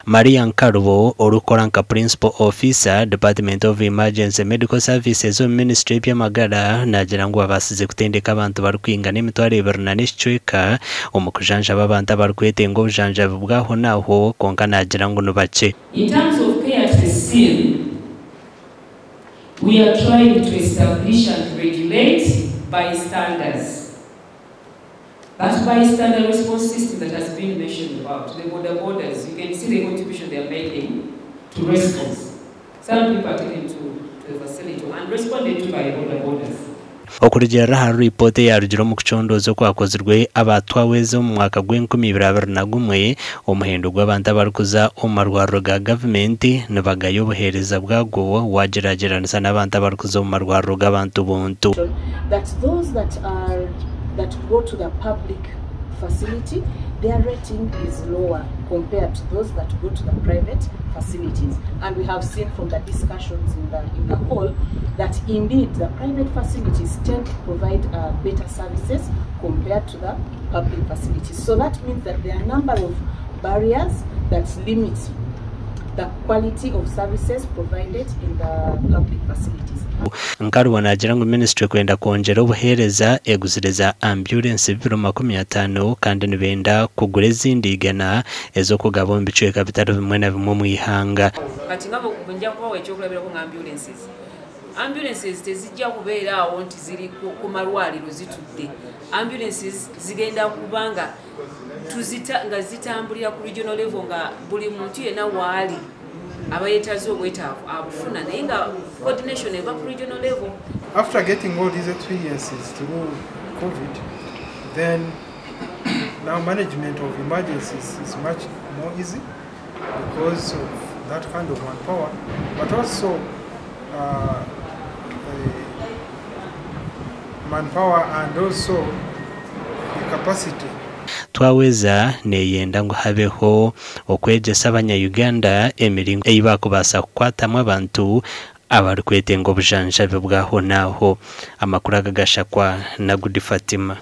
Maria Nkalubo, orikukora nka Principal Officer, Department of Emergency Medical Services omu minisiture y'eby'amagara naagira ngu babaasize kutendeka abantu barikwingana 2000 n'ekicweka omu kujanjaba abantu abarikwetenga obujanjabi bw'ahonaaho kwonka naagira ngu ni bakye. In terms of care at the scene, we are trying to establish and regulate bystanders. That bystander response system that has been mentioned about, the border borders, you can see the contribution they are making to response. Some people are taken to the facility and responded to by border borders. Okurugiirira ahari ripoota eyaarugire omu kucondooza okwakozirwe aba Twaweza omu mwaka gw'enkumi ibiri abiri na gumwe, omuhendo gw'abantu abarikuza omu marwariro ga gavumenti nibagaya obuheereza bwago waagyeragyeranisa n'abantu abarikuza omu marwariro g'abantu buntu. That those that are that go to the public facility, their rating is lower compared to those that go to the private facilities. And we have seen from the discussions in the hall that indeed the private facilities tend to provide better services compared to the public facilities. So that means that there are a number of barriers that limit the quality of services provided in the public facilities. Nkalubo naagira ngu minisitule kwenda kwongyera obuheereza eguzire za ambulensi 250 kandi nibenda kugura ezindi 100 ez'okugaba omu bicweka bitari bimwe na bimwe omu ihanga. Kati nga nja kubawa ekyokulabirako nga ambulances tezijja kubeera awo nti ziri ku malwaliro zitudde. Ambulances zigenda kubanga tuzita nga zitambulira ku regional level, nga buli muntu yenna waali aba yeetaaze obwetaavu abufuna, naye nga coordination eva ku regional level. After getting all these experiences through COVID, then now management of emergencies is much more easy because of that kind of manpower, but also manpower and also the capacity. Twaweza neeyenda ngu habeho okwegyesa abanya-Uganda emiringo ei bakubaasa kukwatamu abantu abarikwetenga obujanjabi bw'ahonaaho. Amakuru aga gashakwa na Gudi Fatima.